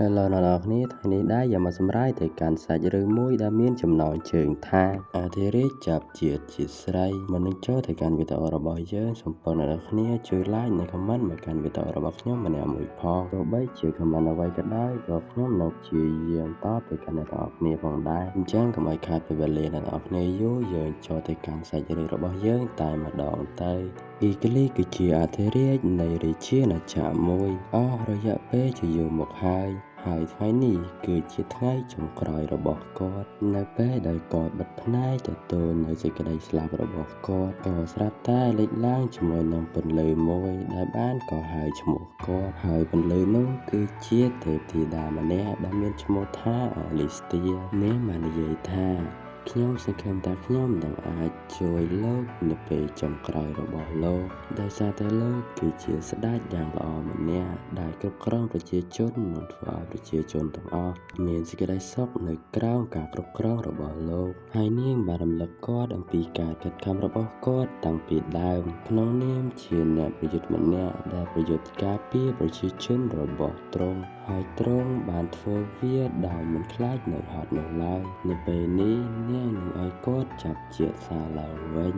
Hello អ្នកនរគ្នាថ្ងៃនេះដែរយកមកសម្រាយទៅកាន់សាច់រឿងមួយដែលមានចំណងជើងថាអធិរាជចាប់ជាតិជាស្រីមុននឹងចូលទៅកាន់វីដេអូរបស់យើងសូមពរអ្នកនរគ្នាជួយ like និង comment មកកាន់វីដេអូរបស់ខ្ញុំម្នាក់មួយផងទោះបីជា comment អ្វីក៏ដោយក៏ខ្ញុំនឹងព្យាយាមតបទៅកាន់អ្នកនរគ្នាផងដែរអញ្ចឹងកុំឲ្យខាតពេលវេលាអ្នកនរគ្នាយូរយើងចូលទៅកាន់សាច់រឿងរបស់យើងតែម្ដងទៅអ៊ីក្លីគឺជាអធិរាជនៃរាជាណាចក្រមួយអស់រយៈពេលជាយូរមកហើយហើយថ្ងៃនេះគឺជាថ្ងៃចុងក្រោយរបស់គាត់នៅពេលដែលគាត់បិទភ្នែកទទួលនៅសេចក្តីស្លាប់របស់គាត់ក៏ស្រាប់តែលេចឡើងជាមួយនឹងពន្លឺមួយដែលបានកោះហៅឈ្មោះគាត់ហើយពន្លឺនោះគឺជាទេពធីតាម្នាក់ដែលមានឈ្មោះថាអាលីស្ទានាងបាននិយាយថាខ្ញុំសង្ឃឹមថាខ្ញុំនឹងអាចជួយលោកនៅពេលចុងក្រោយរបស់លោកដោយសារតែលោកគឺជាស្ដេចយ៉ាងល្អម្នាក់ដែលគ្រប់គ្រងប្រជាជននិងធ្វើឲ្យប្រជាជនទាំងអស់មានសេចក្តីសុខនៅក្រោមការគ្រប់គ្រងរបស់លោកហើយនាងបានរំលឹកគាត់អំពីការខិតខំរបស់គាត់តាំងពីដើមក្នុងនាមជាអ្នកប្រយុទ្ធម្នាក់ដែលប្រយុទ្ធការពារប្រជាជនរបស់ទ្រង់ហើយទ្រង់បានធ្វើវាដោយមិនខ្លាចនឿយហត់នោះឡើយនៅពេលនេះនាងនឹងឲ្យគាត់ចាប់ជាតិសារឡើងវិញ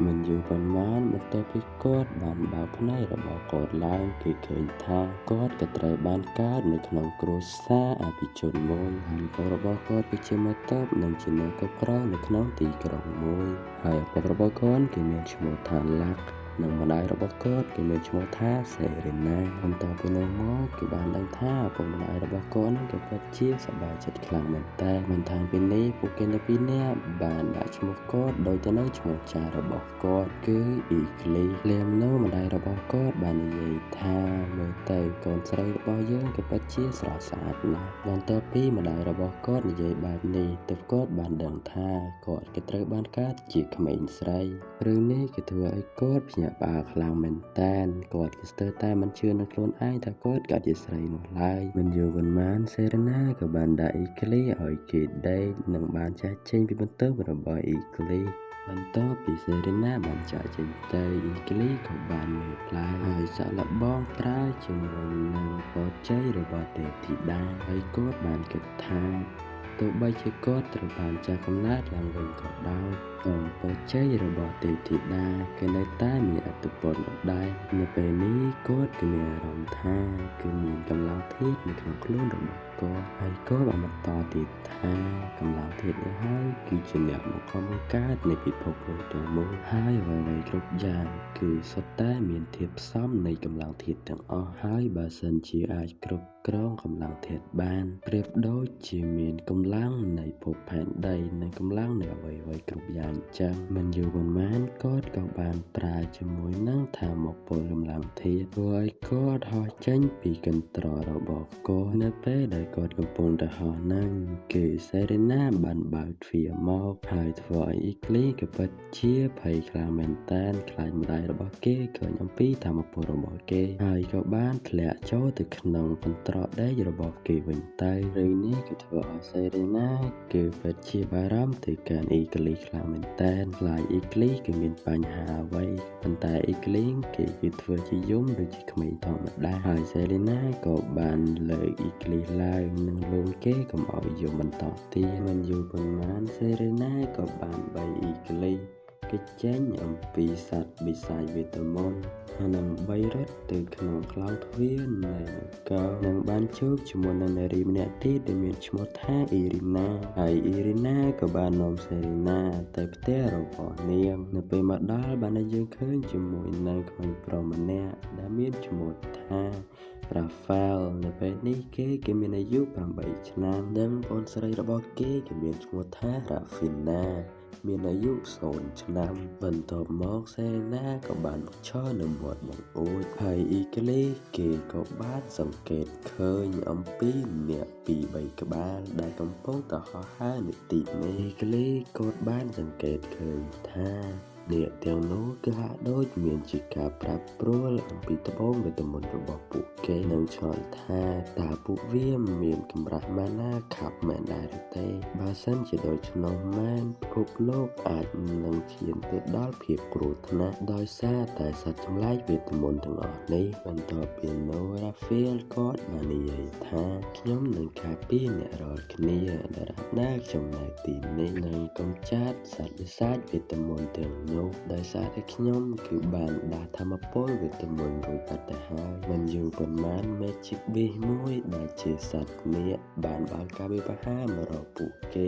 មិនយូរប៉ុន្មានបន្ទាប់ពីគាត់បានបើកភ្នែករបស់គាត់ឡើងគឺឃើញថាគាត់ក៏ត្រូវបានកើតនៅក្នុងគ្រួសារអភិជនមួយហើយឪពុករបស់គាត់គឺជាមេតបនិងជាអ្នកគ្រប់គ្រងនៅក្នុងទីក្រុងមួយហើយឪពុករបស់គាត់គេមានឈ្មោះថាឡាក់និងម្ដាយរបស់គាត់គេមានឈ្មោះថាសេរីណាបន្ទាប់ពីនោះមកគេបានដឹងថាឪពុកម្ដាយរបស់គាត់នឹងក៏ពិតជាសប្បាយចិត្តខ្លាំងមែនតើបន្ថែមពីនេះពួកគេនៅពីរនាក់បានដាក់ឈ្មោះគាត់ដូចទៅនឹងឈ្មោះចាស់របស់គាត់គឺអ៊ីក្លីភ្លាមនោះម្ដាយរបស់គាត់បាននិយាយថាមើលទៅកូនស្រីរបស់យើងក៏ពិតជាស្រស់ស្អាតណាស់បន្ទាប់ពីម្ដាយរបស់គាត់និយាយបែបនេះទើបគាត់បានដឹងថាគាត់ក៏ត្រូវបានកើតជាក្មេងស្រីរឿងនេះក៏ធ្វើឲ្យគាត់ភ្ញាក់ផ្អើលខ្លាំងមែនតែនគាត់ក៏ស្ទើរតែមិនជឿនឹងខ្លួនឯងថាគាត់កើតជាស្រីនោះឡើយមិនយូរប៉ុន្មានសេរីណាក៏បានដាក់អ៊ីក្លីឲ្យគេដេកនិងបានចាស់ចេញពីបន្ទប់របស់អ៊ីក្លីបន្ទាប់ពីសេរីណាបានចាក់ចេញទៅអ៊ីក្លីក៏បានងើបឡើងហើយសាក់លបងប្រើជាមួយនឹងពរជ័យរបស់ទេពធីតាហើយគាត់បានគិតថាទោះបីជាគាត់ត្រូវបានចាស់កំណើតឡើងវិញក៏ដោយក៏ពរជ័យរបស់ទេពធីតាក៏នៅតែមានឥទ្ធិពលដដែលនៅពេលនេះគាត់ក៏មានអារម្មណ៍ថាគឺមានកម្លាំងធាតុនៅក្នុងខ្លួនរបស់គាត់ហើយក៏បានបន្តទៀតថាកម្លាំងធាតុនេះហើយគឺជាអ្នកមកខំបង្កើតនៃពិភពលោកទាំងមូលហើយអ្វីៗគ្រប់យ៉ាងគឺសុទ្ធតែមានធាតុផ្សំនៃកម្លាំងធាតុទាំងអស់ហើយបើសិនជាអាចគ្រប់គ្រងកម្លាំងធាតុបានប្រៀបដូចជាមានកម្លាំងនៃភពផែនដីនិងកម្លាំងនៃអ្វីៗគ្រប់យ៉ាងអញ្ចឹងមិនយូរប៉ុន្មានគាត់ក៏បានប្រើជាមួយនឹងធម៌ពលកម្លាំងធាតុធ្វើឲ្យគាត់ហោះចេញពីកន្ត្រករបស់គាត់នៅពេលដែលគាត់កំពុងតែហោះហ្នឹងគឺសេរីណាបានបើកទ្វារមកហើយធ្វើឲ្យអ៊ីក្លីក៏ពិតជាភ័យខ្លាំងមែនទែនខ្លាចម្ដាយរបស់គេឃើញអំពីធម៌ពលរបស់គេហើយក៏បានធ្លាក់ចូលទៅក្នុងកន្ត្រកដេករបស់គេវិញទៅរឿងនេះក៏ធ្វើឲ្យសេរីណាគឺពិតជាបារម្ភទៅកាន់អ៊ីក្លីខ្លាំងមែនទែនខ្លាចអ៊ីក្លីគឺមានបញ្ហាអ្វីប៉ុន្តែអ៊ីក្លីគេគឺធ្វើជាយំដូចជាក្មេងធម្មតាហើយសេរីណាក៏បានលើកអ៊ីក្លីឡើងនិងលួងគេកុំឲ្យយំបន្តទៀតមិនយូរប៉ុន្មានសេរីណាក៏បានបីអ៊ីក្លីគេចេញអំពីសត្វបិសាចវេទមន្តហើយនឹងបីរត់ទៅក្នុងខ្លោងទ្វារនៃនគរនិងបានជួបជាមួយនឹងនារីម្នាក់ទៀតដែលមានឈ្មោះថាអ៊ីរីណាហើយអ៊ីរីណាក៏បាននាំសេរីណាទៅផ្ទះរបស់នាងនៅពេលមកដល់បានឲ្យយើងឃើញជាមួយនឹងក្មេងប្រុសម្នាក់ដែលមានឈ្មោះថារ៉ាហ្វែលនៅពេលនេះគេគេមានអាយុ8ឆ្នាំនិងប្អូនស្រីរបស់គេគេមានឈ្មោះថារ៉ាហ្វីណាមានអាយុ0ឆ្នាំបន្ទាប់មកសេរីណាក៏បានមកឈរនៅមាត់បង្អួចហើយអ៊ីក្លីគេក៏បានសង្កេតឃើញអំពីអ្នកពីរបីក្បាលដែលកំពុងតែហោះហើរនៅទីនេះអ៊ីក្លីគាត់បានសង្កេតឃើញថា នាគទាំងនោះគឺហាក់ដូចមានជាការប្រែប្រួលអំពីត្បូងវេទមន្តរបស់ពួកគេនិងឆ្ងល់ថាតើពួកវាមានកម្រាស់ម៉ាណាខាប់មែនដែរឬទេបើសិនជាដូច្នោះមែនពិភពលោកអាចនឹងឈានទៅដល់ភាពគ្រោះថ្នាក់ដោយសារតែសត្វចម្លែកវេទមន្តទាំងអស់នេះបន្ទាប់ពីនោះរ៉ាហ្វៀលគាត់បាននិយាយថាខ្ញុំនឹងការពារអ្នករាល់គ្នាដរាបណាខ្ញុំនៅទីនេះនឹងកម្ចាត់សត្វបិសាចវេទមន្តទាំងនោះដោយសារតែខ្ញុំគឺបានដាស់ធម្មពលវេទមន្តរួចបាត់ទៅហើយមិនយូរប៉ុន្មាន Magic Beast មួយដែលជាសត្វនាគបានបើកការវិវហាមករកពួកគេ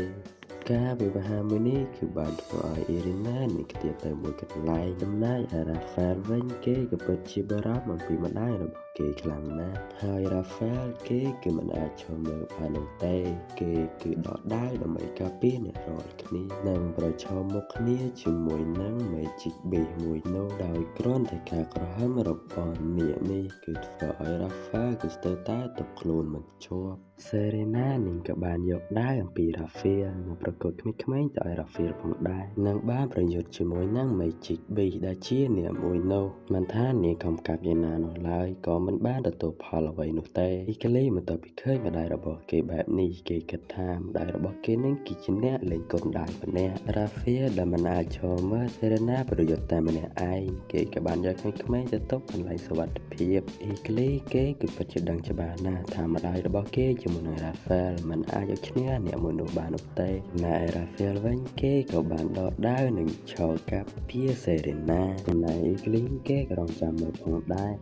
ការវិវហាមួយនេះគឺបានធ្វើឲ្យអ៊ីរីណានឹងខ្ទាតទៅមួយកន្លែងចំណែកឯរ៉ាហ្វែលវិញគេក៏ពិតជាបារម្ភអំពីម្ដាយរបស់គេខ្លាំងណាស់ហើយរ៉ាហ្វែលគេគឺមិនអាចឈរមើលបាននោះទេគេគឺដកដាវដើម្បីការពារអ្នករាល់គ្នានិងប្រឈមមុខគ្នាជាមួយនឹង Magic Beast មួយនោះដោយគ្រាន់តែការក្រហមរបស់នាគនេះគឺធ្វើឲ្យរ៉ាហ្វែលគឺស្ទើរតែទប់ខ្លួនមិនជាប់សេរីណានាងក៏បានយកដាវអំពីរ៉ាហ្វៀលនិងប្រកួតក្មេងៗទៅឲ្យរ៉ាហ្វៀលផងដែរនិងបានប្រយុទ្ធជាមួយនឹង Magic Beast ដែលជានាគមួយនោះមិនថានាងខំកាប់យ៉ាងណានោះឡើយក៏មិនបានទទួលផលអ្វីនោះទេអ៊ីកាលីបន្ទាប់ពីឃើញម្ដាយរបស់គេបែបនេះគេគិតថាម្ដាយរបស់គេនឹងគឺជាអ្នកលេងកុនដាវម្នាក់រ៉ាហ្វៀលដែលមិនអាចឈរមើលសេរីណាប្រយុទ្ធតែម្នាក់ឯងគេក៏បានយកក្មេងៗទៅទុកកន្លែងសុវត្ថិភាពអ៊ីកាលីគេគឺពិតជាដឹងច្បាស់ណាស់ថាម្ដាយរបស់គេជាមួយនឹងរ៉ាហ្វែលមិនអាចយកឈ្នះអ្នកមួយនោះបាននោះទេចំណែកឯរ៉ាហ្វែលវិញគេក៏បានដកដាវនិងឈរកាប់ពៀសេរីណាចំណែកអ៊ីក្លីងគេក៏រងចាំមើលផងដែរ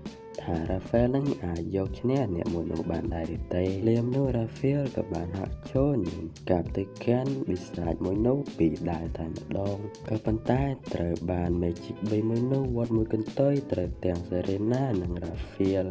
ថារ៉ាហ្វែលនឹងអាចយកឈ្នះអ្នកមួយនោះបានដែរឬទេលៀមនោះរ៉ាហ្វែលក៏បានហាក់ចូលនិងកាប់ទៅកាន់បិសាចមួយនោះពីដាវតែម្ដងក៏ប៉ុន្តែត្រូវបាន Magic 3មួយនោះវត្តមួយកន្ទុយត្រូវទាំងសេរីណានិងរ៉ាហ្វៀល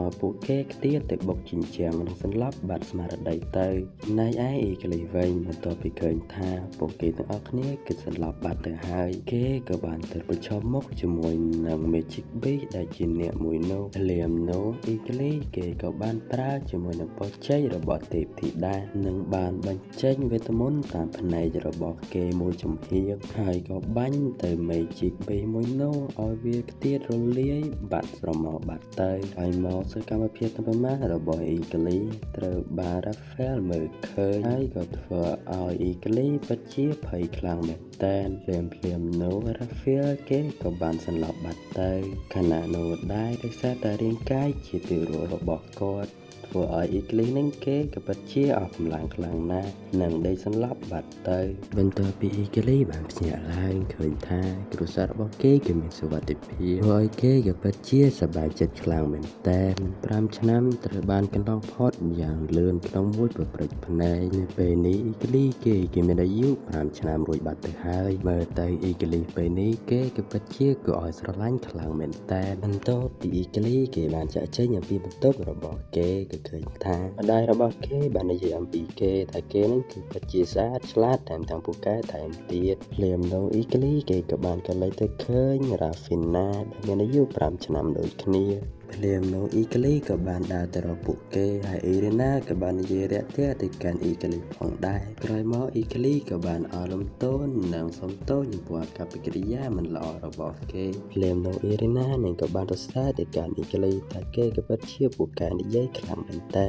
ឲ្យពួកគេខ្ទាតទៅបុកជញ្ជាំងនិងសន្លប់បាត់ស្មារតីទៅចំណែកឯអ៊ីក្លីវិញបន្ទាប់ពីឃើញថាពួកគេទាំងអស់គ្នាគិតសន្លប់បាត់ទៅហើយគេក៏បានទៅប្រឈមមុខជាមួយនឹង Magic Beast ដែលជាអ្នកមួយនោះលៀមនោះអ៊ីក្លីគេក៏បានប្រើជាមួយនឹងពរជ័យរបស់ទេពធីតានិងបានបញ្ចេញវេទមន្តតាមភ្នែករបស់គេមួយចំហៀងហើយក៏បាញ់ទៅ Magic Beast មួយនោះឲ្យវាខ្ទាតរលាយបាត់ស្រមោលបាត់ទៅហើយមកសកម្មភាពទាំងប៉ុន្មានរបស់អ៊ីក្លីត្រូវបានរ៉ាហ្វែលមើលឃើញហើយក៏ធ្វើឲ្យអ៊ីក្លីពិតជាភ័យខ្លាំងមែនទែនភ្លាមភ្លាមនោះរ៉ាហ្វែលគេក៏បានសន្លប់បាត់ទៅខណៈនោះដែរដោយសារតែរាងកាយជាទារករបស់គាត់ធ្វើឲ្យអ៊ីក្លីនឹងគេក៏ពិតជាអស់កម្លាំងខ្លាំងណាស់និងដេកសន្លប់បាត់ទៅបន្ទាប់ពីអ៊ីក្លីបានភ្ញាក់ឡើងឃើញថាគ្រួសាររបស់គេគឺមានសុវត្ថិភាពធ្វើឲ្យគេក៏ពិតជាសប្បាយចិត្តខ្លាំងមែនទែន5ឆ្នាំត្រូវបានកន្លងផុតយ៉ាងលឿនក្នុងមួយប្រព្រឹត្តភ្នែកនៅពេលនេះអ៊ីក្លីគេគេមានអាយុ5ឆ្នាំរួចបាត់ទៅហើយមើលទៅអ៊ីក្លីពេលនេះគេក៏ពិតជាគួរឲ្យស្រឡាញ់ខ្លាំងមែនទែនបន្ទាប់ពីអ៊ីក្លីគេបានចាក់ចេញអំពីបន្ទប់របស់គេក៏ឃើញថាម្ដាយរបស់គេបាននិយាយអំពីគេថាគេនឹងគឺពិតជាស្អាតឆ្លាតថែមទាំងពូកែថែមទៀតភ្លាមនោះអ៊ីក្លីគេក៏បានកលេចទៅឃើញរ៉ាហ្វីណាដែលមានអាយុ5ឆ្នាំដូចគ្នាភ្លាមនោះអ៊ីក្លីក៏បានដើរទៅរកពួកគេហើយអ៊ីរីណាក៏បាននិយាយរាក់ទាក់ទៅកាន់អ៊ីក្លីផងដែរក្រោយមកអ៊ីក្លីក៏បានអរលំទោននិងសុំទោសចំពោះអាកប្បកិរិយាមិនល្អរបស់គេភ្លាមនោះអ៊ីរីណានឹងក៏បានសរសើរទៅកាន់អ៊ីក្លីថាគេក៏ពិតជាពូកែនិយាយខ្លាំងមែនតើ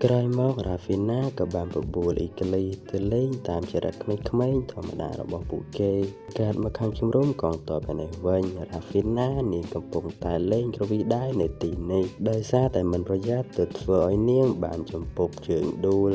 ក្រោយមករ៉ាហ្វីណាក៏បានបបួលអ៊ីក្លីទៅលេងតាមចរិតក្មេងៗធម្មតារបស់ពួកគេកើតមកខាងជំរំកងទ័ពឯនេះវិញរ៉ាហ្វីណានាងកំពុងតែលេងគ្រវីដែរនៅទីនេះដោយសារតែមិនប្រយ័ត្នទៅធ្វើឲ្យនាងបានចំពប់ជើងដួល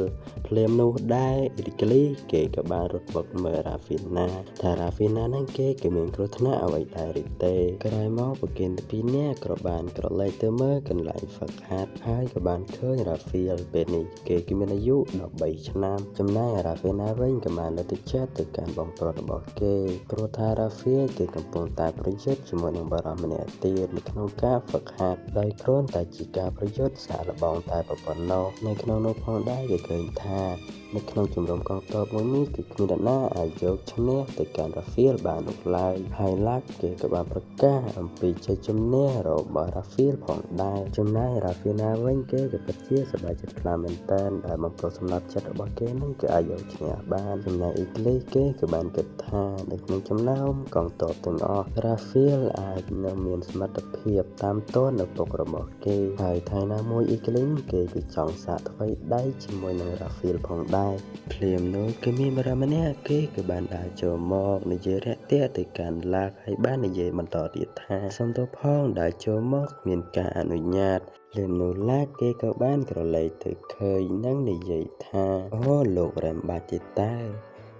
ភ្លាមនោះដែរអ៊ីក្លីគេក៏បានរត់មកមើលរ៉ាហ្វីណាថារ៉ាហ្វីណានឹងគេក៏មានគ្រោះថ្នាក់អ្វីដែរឬទេក្រោយមកពួកគេទាំងពីរនាក់ក៏បានក្រឡេកទៅមើលកន្លែងហ្វឹកហាត់ហើយក៏បានឃើញរ៉ាហ្វៀលពេលនេះគេគឺមានអាយុ13ឆ្នាំចំណែករ៉ាហ្វីណាវិញក៏បានលើកទឹកចិត្តទៅកាន់បងប្រុសរបស់គេព្រោះថារ៉ាហ្វៀលគេកំពុងតែប្រយុទ្ធជាមួយនឹងបុរសម្នាក់ទៀតនៅក្នុងការហ្វឹកហាត់ដោយគ្រាន់តែជាការប្រយុទ្ធសាកល្បងតែប៉ុណ្ណោះនៅក្នុងនោះផងដែរគេឃើញថា នៅក្នុងជំរំកងទ័ពមួយនេះគឺគ្មាននរណាអាចយកឈ្នះទៅកាន់រ៉ាហ្វៀលបាននោះឡើយហើយឡាក់គេក៏បានប្រកាសអំពីជ័យជំនះរបស់រ៉ាហ្វៀលផងដែរចំណែករ៉ាហ្វីណាវិញគេក៏ពិតជាសប្បាយចិត្តខ្លាំងមែនទែនដែលបំប្រុសសម្លាប់ចិត្តរបស់គេនឹងគឺអាចយកឈ្នះបានចំណែកអ៊ីក្លីគេក៏បានគិតថានៅក្នុងចំណោមកងទ័ពទាំងអស់រ៉ាហ្វៀលអាចនឹងមានសមត្ថភាពតាមទាន់ឪពុករបស់គេហើយថ្ងៃណាមួយអ៊ីក្លីងគេគឺចង់សាកថ្វីដៃជាមួយនឹងរ៉ាហ្វៀលផងដែរភ្លាមនោះគឺមានបារម្ភម្នាក់គេក៏បានដើរចូលមកនិយាយរាក់ទាក់ទៅកាន់ឡាក់ហើយបាននិយាយបន្តទៀតថាសូមទោសផងដែលចូលមកមានការអនុញ្ញាតភ្លាមនោះឡាក់គេក៏បានក្រឡេកទៅឃើញនិងនិយាយថាអូលោករ៉េមបាច់ទេតើ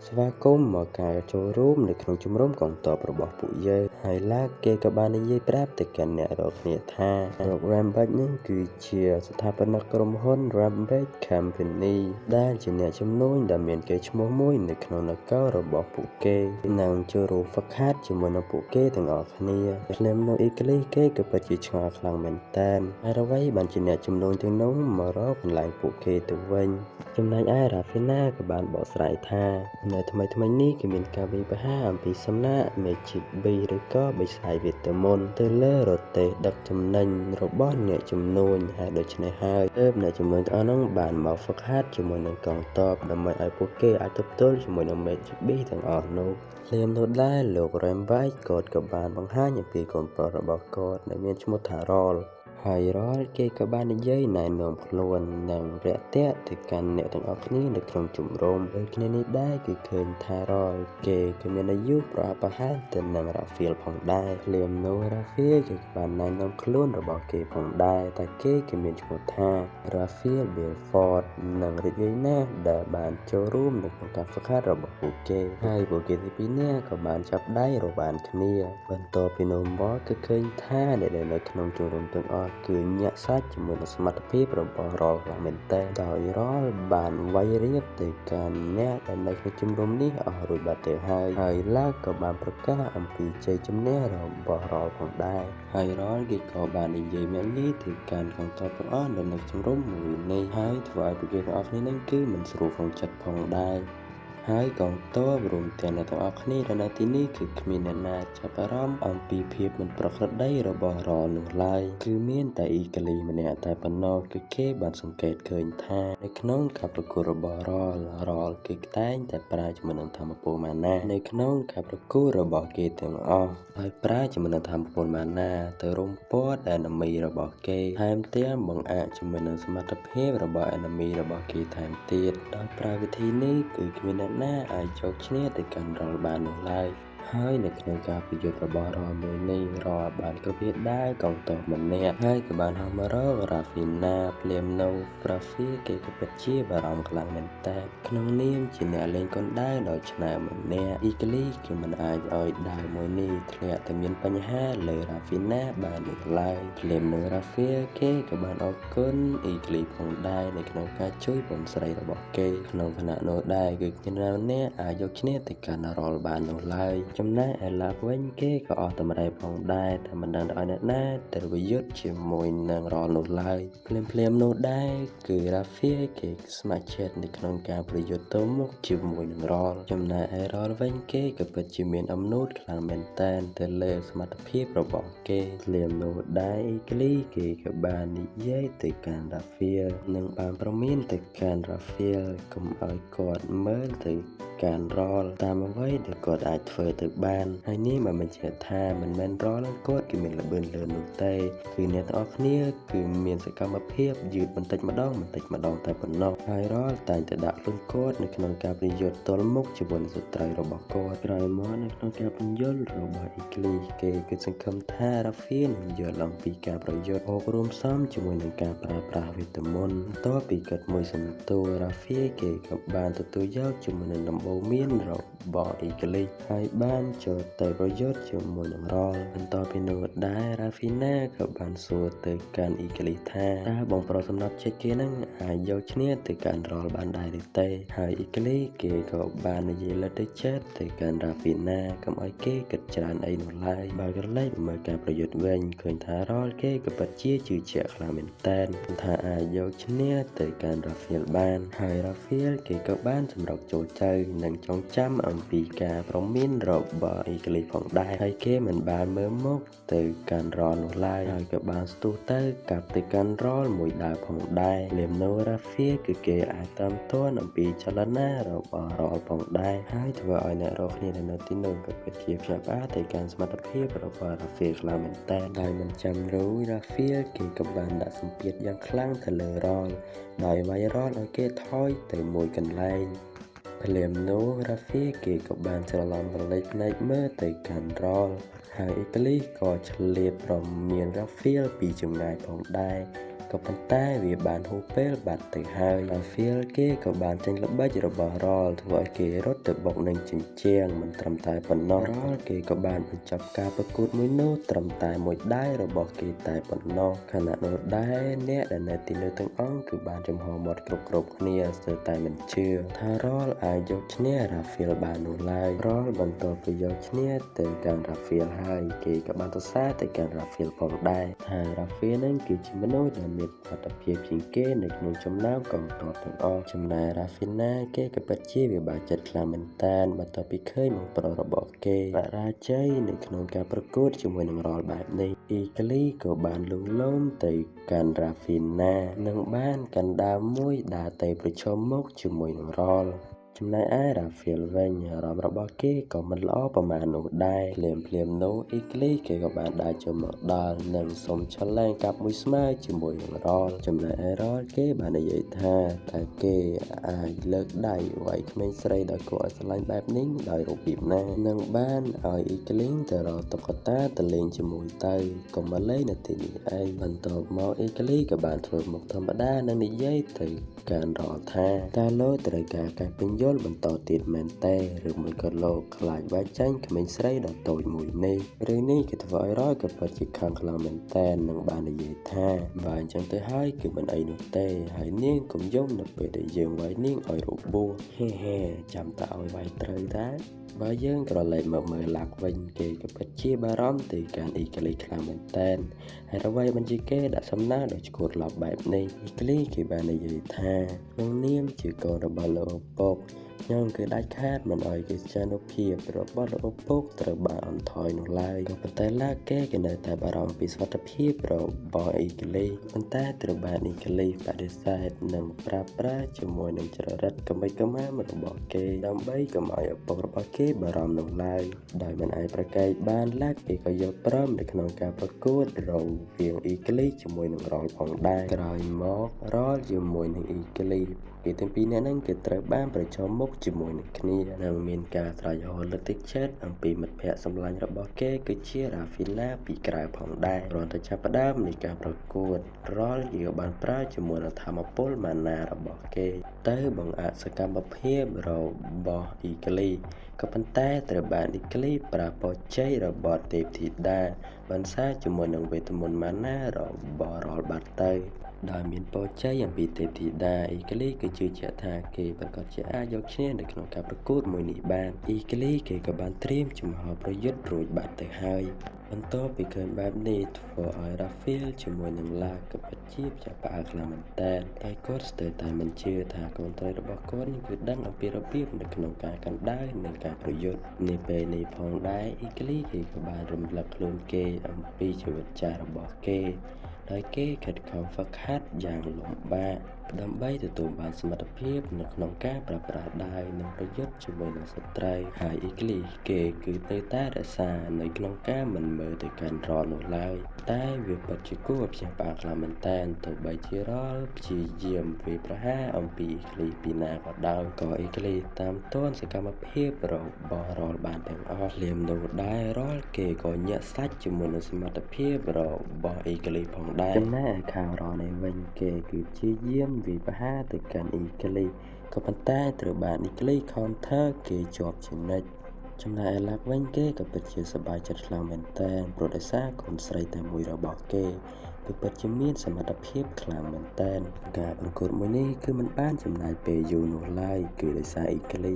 ស្វាគមន៍មកការចូលរួមនៅក្នុងជំរំកងទ័ពរបស់ពួកយើងហើយឡាគេក៏បាននិយាយប្រាប់ទៅកាន់អ្នករាល់គ្នាថាលោក Rampage នេះគឺជាស្ថាបនិកក្រុមហ៊ុន Rampage Company ដែលជាអ្នកជំនួញដែលមានកេរ្តិ៍ឈ្មោះមួយនៅក្នុងនគររបស់ពួកគេនិងចូលរួមហ្វឹកហាត់ជាមួយនឹងពួកគេទាំងអស់គ្នាភ្លាមនោះអ៊ីក្លីគេក៏ពិតជាឆ្ងល់ខ្លាំងមែនទែនហើយអ្វីបានជាអ្នកជំនួញទាំងនោះមករកកន្លែងពួកគេទៅវិញចំណែកឯរ៉ាហ្វីណាក៏បានបកស្រាយថានៅថ្មីៗនេះគឺមានការវិភាគអំពីសំណាក Magic B ឬក៏បិសាចវេទមន្តទៅលើរទេះដឹកចំណេញរបស់អ្នកជំនួញហើយដូច្នេះហើយទើបអ្នកជំនួញទាំងអស់នោះបានមកហ្វឹកហាត់ជាមួយនឹងកងទ័ពដើម្បីឲ្យពួកគេអាចទប់ទល់ជាមួយនឹង Magic B ទាំងអស់នោះភ្លាមនោះដែរលោករ៉េមវ៉ៃគាត់ក៏បានបង្ហាញអំពីកូនប្រុសរបស់គាត់ដែលមានឈ្មោះថារ៉លហើយរ៉លគេក៏បាននិយាយណែនាំខ្លួននិងរាក់ទាក់ទៅកាន់អ្នកទាំងអស់គ្នានៅក្នុងជំរំដូចគ្នានេះដែរគឺឃើញថារ៉លគេក៏មានអាយុប្រហាក់ប្រហែលទៅនឹងរ៉ាហ្វៀលផងដែរភ្លាមនោះរ៉ាហ្វៀលគេក៏បានណែនាំខ្លួនរបស់គេផងដែរតែគេក៏មានឈ្មោះថារ៉ាហ្វៀលប៊ីលហ្វតនិងរីករាយណាស់ដែលបានចូលរួមនៅក្នុងការហ្វឹកហាត់របស់ពួកគេហើយពួកគេទីពីរនាក់ក៏បានចាប់ដៃរបានគ្នាបន្ទាប់ពីនោះមកគឺឃើញថាអ្នកដែលនៅក្នុងជំរំទាំងអស់គឺញាក់សាច់ជាមួយនឹងសមត្ថភាពរបស់រ៉លខ្លាំងមែនទែនដោយរ៉លបានវាយរៀបទៅកាន់អ្នកដែលនៅក្នុងជំរំនេះអស់រួចបាត់ទៅហើយហើយឡាក៏បានប្រកាសអំពីជ័យជំនះរបស់រ៉លផងដែរហើយរ៉លគេក៏បាននិយាយបែបនេះទៅកាន់កងទ័ពទាំងអស់ដែលនៅជំរំមួយនេះហើយធ្វើឲ្យពួកគេទាំងអស់គ្នានឹងគឺមិនស្រួលក្នុងចិត្តផងដែរហើយកងទ័ពរួមទាំងអ្នកទាំងអស់គ្នាដែលនៅទីនេះគឺគ្មានអ្នកណាចាប់អារម្មណ៍អំពីភាពមិនប្រក្រតីរបស់រ៉លនោះឡើយគឺមានតែអ៊ីកាលីម្នាក់តែប៉ុណ្ណោះគឺគេបានសង្កេតឃើញថានៅក្នុងការប្រកួតរបស់រ៉លគឺតែងតែប្រើជាមួយនឹងធម្មពលម៉ាណានៅក្នុងការប្រកួតរបស់គេទាំងអស់ហើយប្រើជាមួយនឹងធម្មពលម៉ាណាទៅរុំព័ទ្ធ enemy របស់គេថែមទាំងបង្អាក់ជាមួយនឹងសមត្ថភាពរបស់ enemy របស់គេថែមទៀតដោយប្រើវិធីនេះគឺគ្មានអ្នកណាអាចយកឈ្នះទៅកាន់រ៉លបាននោះឡើយហើយនៅក្នុងការប្រយុទ្ធរបស់រ៉លមួយនេះរ៉លបានគ្រប់វាដាវកងទ័ពម្នាក់ហើយក៏បានហោះមករករ៉ាហ្វីណាភ្លាមនោះរ៉ាហ្វីគេក៏ពិតជាបារម្ភខ្លាំងមែនតើក្នុងនាមជាអ្នកលេងកុនដាវដ៏ឆ្នើមម្នាក់អ៊ីកាលីគេមិនអាចឲ្យដាវមួយនេះធ្លាក់ទៅមានបញ្ហាលើរ៉ាហ្វីណាបាននោះឡើយភ្លាមនោះរ៉ាហ្វីគេក៏បានអរគុណអ៊ីកាលីផងដែរនៅក្នុងការជួយបងស្រីរបស់គេក្នុងខណៈនោះដែរគឺគ្មាននរណាម្នាក់អាចយកឈ្នះទៅកាន់រ៉លបាននោះឡើយចំណែកឯឡាវិញគេក៏អស់តម្រៃផងដែរតែមិនដឹងឲ្យអ្នកណាទៅប្រយុទ្ធជាមួយនឹងរ៉លនោះឡើយភ្លាមៗនោះដែរគឺរ៉ាហ្វៀគេស្ម័គ្រចិត្តនៅក្នុងការប្រយុទ្ធទៅមុខជាមួយនឹងរ៉លចំណែកឯរ៉លវិញគេក៏ពិតជាមានអំណួតខ្លាំងមែនទែនទៅលើសមត្ថភាពរបស់គេភ្លាមនោះដែរអ៊ីក្លីគេក៏បាននិយាយទៅកាន់រ៉ាហ្វៀលនិងបានព្រមានទៅកាន់រ៉ាហ្វៀលកុំឲ្យគាត់មើលទៅកាន់រ៉លតាមអ្វីដែលគាត់អាចធ្វើទៅបានហើយនេះបានបញ្ជាក់ថាមិនមែនរ៉លគាត់គឺមានល្បឿនលឿននោះទេគឺអ្នកទាំងអស់គ្នាគឺមានសកម្មភាពយឺតបន្តិចម្ដងបន្តិចម្ដងតែប៉ុណ្ណោះហើយរ៉លតែងតែដាក់ខ្លួនគាត់នៅក្នុងការប្រយុទ្ធទល់មុខជាមួយនឹងសត្រូវរបស់គាត់ក្រោយមកនៅក្នុងការពន្យល់របស់អ៊ីក្លីគេគឺសង្ឃឹមថារ៉ាហ្វៀនឹងយល់អំពីការប្រយុទ្ធបូករួមផ្សំជាមួយនឹងការប្រើប្រាស់វេទមន្តបន្ទាប់ពីគិតមួយសន្ទុះរ៉ាហ្វៀគេក៏បានទទួលយកជាមួយនឹងតំប បូន្មានរបស់អ៊ីក្លីហើយបានចូលទៅប្រយុទ្ធជាមួយនឹងរ៉លបន្ទាប់ពីនោះដែររ៉ាហ្វីណាក៏បានសួរទៅកាន់អ៊ីក្លីថាតើបងប្រុសសំណប់ចិត្តគេនឹងអាចយកឈ្នះទៅកាន់រ៉លបានដែរឬទេហើយអ៊ីក្លីគេក៏បាននិយាយលើកទឹកចិត្តទៅកាន់រ៉ាហ្វីណាកុំឲ្យគេគិតច្រើនអីនោះឡើយបើក្រឡេកមើលការប្រយុទ្ធវិញឃើញថារ៉លគេក៏ពិតជាជឿជាក់ខ្លាំងមែនទែនថាអាចយកឈ្នះទៅកាន់រ៉ាហ្វៀលបានហើយរ៉ាហ្វៀលគេក៏បានសម្រុកចូលទៅនិងចងចាំអំពីការប្រមានរបស់អ៊ីក្លីផងដែរហើយគេមិនបានមើលមុខទៅកាន់រ៉លនោះឡើយហើយក៏បានស្ទុះទៅកាប់ទៅកាន់រ៉លមួយដាវផងដែរលៀមណូរ៉ាហ្វៀលគឺគេអាចតាមទាន់អំពីចលនារបស់រ៉លផងដែរហើយធ្វើឲ្យអ្នករកគ្នានៅទីនោះក៏ពិតជាភ្ញាក់ផ្អើលទៅកាន់សមត្ថភាពរបស់រ៉ាហ្វៀលខ្លាំងមែនទែនដោយមិនចាំរូរ៉ាហ្វៀលគេក៏បានដាក់សម្ពាធយ៉ាងខ្លាំងទៅលើរ៉លដោយវាយរ៉លឲ្យគេថយទៅមួយកន្លែងភ្លាមនោះរ៉ាហ្វៀគេក៏បានច្រឡំប្រឡេកភ្នែកមើលទៅកាន់រ៉លហើយអ៊ីក្លីក៏ឆ្លៀតប្រមានរ៉ាហ្វៀលពីចម្ងាយផងដែរក៏ប៉ុន្តែវាបានហួសពេលបាត់ទៅហើយរ៉ាហ្វៀលគេក៏បានចេញល្បិចរបស់រ៉លធ្វើឲ្យគេរត់ទៅបុកនឹងជញ្ជាំងមិនត្រឹមតែប៉ុណ្ណោះរ៉លគេក៏បានបញ្ចប់ការប្រកួតមួយនោះត្រឹមតែមួយដៃរបស់គេតែប៉ុណ្ណោះខណៈនោះដែរអ្នកដែលនៅទីនោះទាំងអង្គគឺបានចំហមាត់គ្រប់គ្នាស្ទើរតែមិនជឿថារ៉លអាចយកឈ្នះរ៉ាហ្វៀលបាននោះឡើយរ៉លបន្ទាប់ពីយកឈ្នះទៅកាន់រ៉ាហ្វៀលហើយគេក៏បានសរសើរទៅកាន់រ៉ាហ្វៀលផងដែរថារ៉ាហ្វៀលនឹងគឺជាមនុស្សដែលមានសមត្ថភាពជាងគេនៅក្នុងចំណោមកងទ័ពទាំងអស់ចំណែករ៉ាហ្វីណាគេក៏ពិតជាវិបាកចិត្តខ្លាំងមែនទែនបន្ទាប់ពីឃើញបងប្រុសរបស់គេបរាជ័យនៅក្នុងការប្រកួតជាមួយនឹងរ៉លបែបនេះអ៊ីក្លីក៏បានលួងលោមទៅកាន់រ៉ាហ្វីណានិងបានកាន់ដាវមួយដើរទៅប្រឈមមុខជាមួយនឹងរ៉លចំណែកឯរ៉ាហ្វៀលវិញអារម្មណ៍របស់គេក៏មិនល្អប្រមាណនោះដែរភ្លាមៗនោះអ៊ីក្លីគេក៏បានដើរចូលមកដល់និងសុំឆលែងកាប់មួយស្មើជាមួយនឹងរ៉លចំណែកឯរ៉លគេបាននិយាយថាតើគេអាចលើកដៃវាយក្មេងស្រីដ៏គួរឲ្យស្រឡាញ់បែបនេះដោយរបៀបណានិងបានឲ្យអ៊ីក្លីទៅរកតុក្កតាទៅលេងជាមួយទៅកុំមកលេងនៅទីនេះឯងបន្ទាប់មកអ៊ីក្លីក៏បានធ្វើមុខធម្មតានិងនិយាយទៅកាន់រ៉លថាតើលោកត្រូវការការពន្យល់បន្តទៀតមែនទេឬមួយក៏លោកខ្លាចវាយចាញ់ក្មេងស្រីដ៏តូចមួយនេះរឿងនេះគេធ្វើឲ្យរ៉លក៏ពិតជាខឹងខ្លាំងមែនទែននិងបាននិយាយថាបើអញ្ចឹងទៅហើយគឺមិនអីនោះទេហើយនាងកុំយំនៅពេលដែលយើងវាយនាងឲ្យរបួសហេហេចាំតើឲ្យវាយត្រូវតាបើយើងក្រឡេកមកមើលឡាក់វិញគេក៏ពិតជាបារម្ភទៅកាន់អ៊ីក្លីខ្លាំងមែនទែនហើយអ្វីមិនជាគេដាក់សំណើដោយឈួតឡប់បែបនេះអ៊ីក្លីគេបាននិយាយថាក្នុងនាមជាកូនរបស់លោកឪពុកខ្ញុំគឺដាច់ខាតមិនឲ្យកិត្យានុភាពរបស់លោកឪពុកត្រូវបានអន់ថយនោះឡើយក៏ប៉ុន្តែឡាគេក៏នៅតែបារម្ភពីសុវត្ថិភាពរបស់អ៊ីក្លីប៉ុន្តែត្រូវបានអ៊ីក្លីបដិសេធនិងប្រើប្រាស់ជាមួយនឹងចរិតកំបិចកំហាមរបស់គេដើម្បីកុំឲ្យឪពុករបស់គេបារម្ភនោះឡើយដោយមិនអាចប្រកែកបានឡាគេក៏យល់ព្រមនៅក្នុងការប្រកួតរវាងអ៊ីក្លីជាមួយនឹងរ៉លផងដែរក្រោយមករ៉លជាមួយនឹងអ៊ីក្លីគេទាំងពីរនាក់ហ្នឹងគេត្រូវបានប្រឈមមុខជាមួយនឹងគ្នានិងមានការស្រែកហូរលើកទឹកចិត្តអំពីមិត្តភ័ក្តិសម្លាញ់របស់គេគឺជារ៉ាហ្វីណាពីក្រៅផងដែរគ្រាន់តែចាប់ផ្ដើមនៃការប្រកួតរ៉លគេក៏បានប្រើជាមួយនឹងធម្មពលម៉ាណារបស់គេទៅបង្អាក់សកម្មភាពរបស់អ៊ីក្លីក៏ប៉ុន្តែត្រូវបានអ៊ីក្លីប្រើពរជ័យរបស់ទេពធីតាបន្សាជាមួយនឹងវេទមន្តម៉ាណារបស់រ៉លបាត់ទៅដោយមានពរជ័យអំពីទេពធីតាអ៊ីក្លីគឺជឿជាក់ថាគេប្រាកដជាអាចយកឈ្នះនៅក្នុងការប្រកួតមួយនេះបានអ៊ីក្លីគេក៏បានត្រៀមជំហរប្រយុទ្ធរួចបាត់ទៅហើយបន្ទាប់ពីឃើញបែបនេះធ្វើឲ្យរ៉ាហ្វៀលជាមួយនឹងឡាក៏ពិតជាភ្ញាក់ផ្អើលខ្លាំងមែនទែនតែគាត់ស្ទើរតែមិនជឿថាកូនត្រីរបស់គាត់គឺដឹងអំពីរបៀបនៅក្នុងការកាន់ដាវនិងការប្រយុទ្ធនាពេលនេះផងដែរអ៊ីក្លីគេក៏បានរំលឹកខ្លួនគេអំពីជីវិតចាស់របស់គេដោយគេខិតខំហ្វឹកហាត់យ៉ាងលំបាកដើម្បីទទួលបានសមត្ថភាពនៅក្នុងការប្រើប្រាស់ដាវនិងប្រយុទ្ធជាមួយនឹងសត្រូវហើយអ៊ីក្លីគេគឺនៅតែរក្សានៅក្នុងការមិនមើលទៅកាន់រ៉លនោះឡើយតែវាពិតជាគួរឲ្យភ្ញាក់ផ្អើលខ្លាំងមែនទែនទោះបីជារ៉លព្យាយាមវាយប្រហារអំពីអ៊ីក្លីពីណាក៏ដោយក៏អ៊ីក្លីតាមទាន់សកម្មភាពរបស់រ៉លបានទាំងអស់ភ្លាមនោះដែររ៉លគេក៏ញាក់សាច់ជាមួយនឹងសមត្ថភាពរបស់អ៊ីក្លីផងដែរចំណែកឯខាងរ៉លនេះវិញគេគឺព្យាយាម វាយប្រហារទៅកាន់អ៊ីក្លីក៏ប៉ុន្តែត្រូវបានអ៊ីក្លី counter គេជាប់ជានិច្ចចំណែកឯឡាក់វិញគេក៏ពិតជាសប្បាយចិត្តខ្លាំងមែនទែនព្រោះដោយសារកូនស្រីតែមួយរបស់គេគឺពិតជាមានសមត្ថភាពខ្លាំងមែនទែនការប្រកួតមួយនេះគឺមិនបានចំណាយពេលយូរនោះឡើយគឺដោយសារអ៊ីក្លី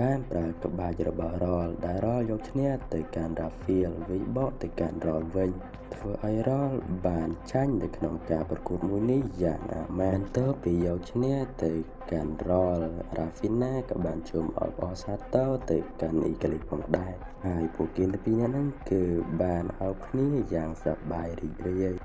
បានប្រើក្បាច់របស់រ៉លដែលរ៉លយកឈ្នះទៅកាន់រ៉ាហ្វៀលវិញបកទៅកាន់រ៉លវិញធ្វើឲ្យរ៉លបានចាញ់នៅក្នុងការប្រកួតមួយនេះយ៉ាងអាម៉ាស់បន្ទាប់ពីយកឈ្នះទៅកាន់រ៉លរ៉ាហ្វីណាក៏បានជុំអបអរសាទរទៅកាន់អ៊ីក្លីផងដែរហើយពួកគេទាំងពីរនាក់ហ្នឹងគឺបានអោបគ្នាយ៉ាងសប្បាយរីករាយ។